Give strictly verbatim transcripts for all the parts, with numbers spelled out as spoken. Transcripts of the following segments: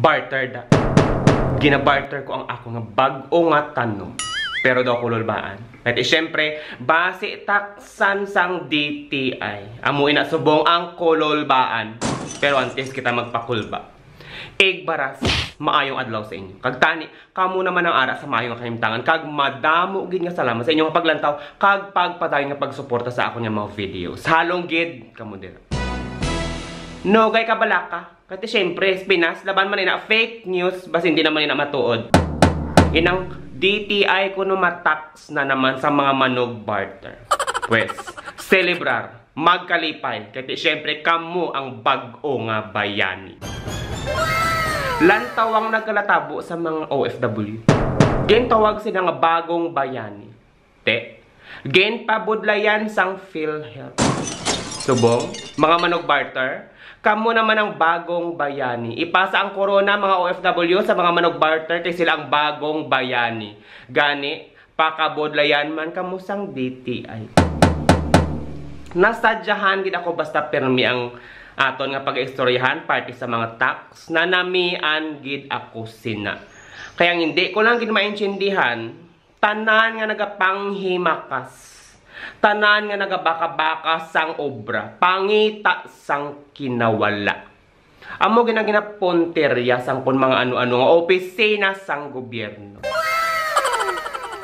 Barter da. Ginabarter ko ang ako nga bag-o nga tanom. Pero daw kululbaan. Kay siyempre, basi taksan sang D T I. Amo ina subong ang kululbaan. Pero antes kita magpakulba, igbaras, maayong adlaw sa inyo. Kag tani, kamo naman ang ara sa maayong kahimtangan. Kag madamo gid nga salamat sa inyong paglantaw kag pagpadayon nga pagsuporta sa akon nga mga videos. Halong gid kamo dira. Nugay ka balaka. Kati siyempre, sa Pinas, laban man ina fake news, bas hindi naman ina matuod. Inang D T I kuno matax na naman sa mga manog barter. Pwes, celebrar, magkalipay, kati siyempre, kamo ang bag-o nga bayani. Lantaw ang nagkalatabo sa mga O F W. Gintawag sila nga bagong bayani. Te, ginpabudlayan sang PhilHealth. Subong, mga manog barter, kamo naman ang bagong bayani. Ipasa ang corona, mga O F W, sa mga manog barter, kay sila ang bagong bayani. Gani, pakabudlayan man kamo sang D T I. Nasadyahan gid ako basta pirmi ang aton nga pag-istoryahan, parte sa mga tax, nanamian gid ako sina. Kaya ang hindi ko lang gid maintindihan, tanan nga nagapanghimakas, tanan nga nagabaka-baka sang obra, pangita sang kinawala. Amo gina ginapunterya sang kon mga ano-ano nga opisina sang gobyerno.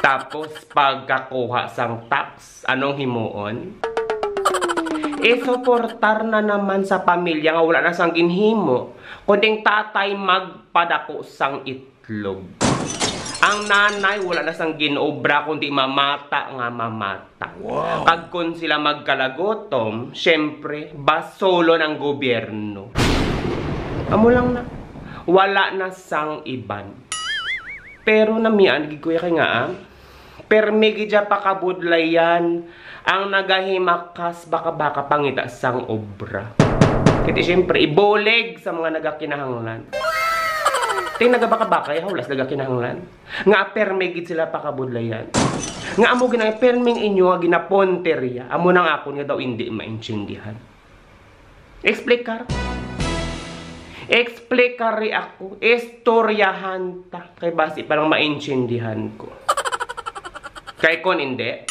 Tapos pagkakuha sang tax, anong himuon? Isuportar na naman sa pamilya nga wala na sang ginhimo, kundi ang tatay magpadako sang itlog. Ang nanay wala na sang ginobra kundi mamata nga mamata. Wow. Kag kung sila magkalagutom, syempre, basolon ang gobyerno. Amo lang na. Wala na sang iban. Pero namian gid, kuya, kay nga, ah, permi gid siya pakabudlayan ang nagahimakas baka-baka pangita sang obra. Kaya siyempre, ibulig sa mga nagakinahanglan. Ting nagabaka-baka, eh, hawlas nagakinahanglan. Nga permi gid sila pakabudlayan. Nga amo ginang perming inyo nga ginaponterya, amo nang akon nga daw hindi maintindihan. Explicar. Explicari ako. Istoryahan ta. Kay basi pa lang maintindihan ko. Kay kon hindi,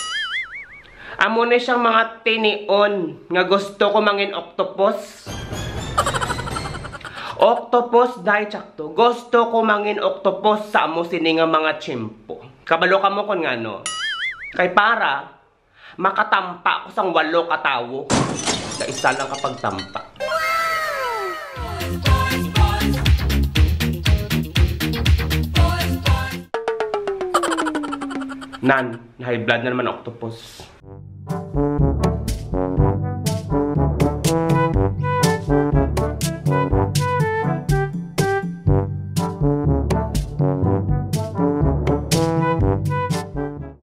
amo na siyang mga tinion nga gusto ko mangin octopus. Octopus, day, tsakto. Gusto ko mangin octopus sa amo sini nga mga tiyempo. Kabalo ka mo kon ngano? Kay para makatampa ko sang walo ka tawo sa isa lang ka pagtampa. Nan, na-high blood na naman octopus.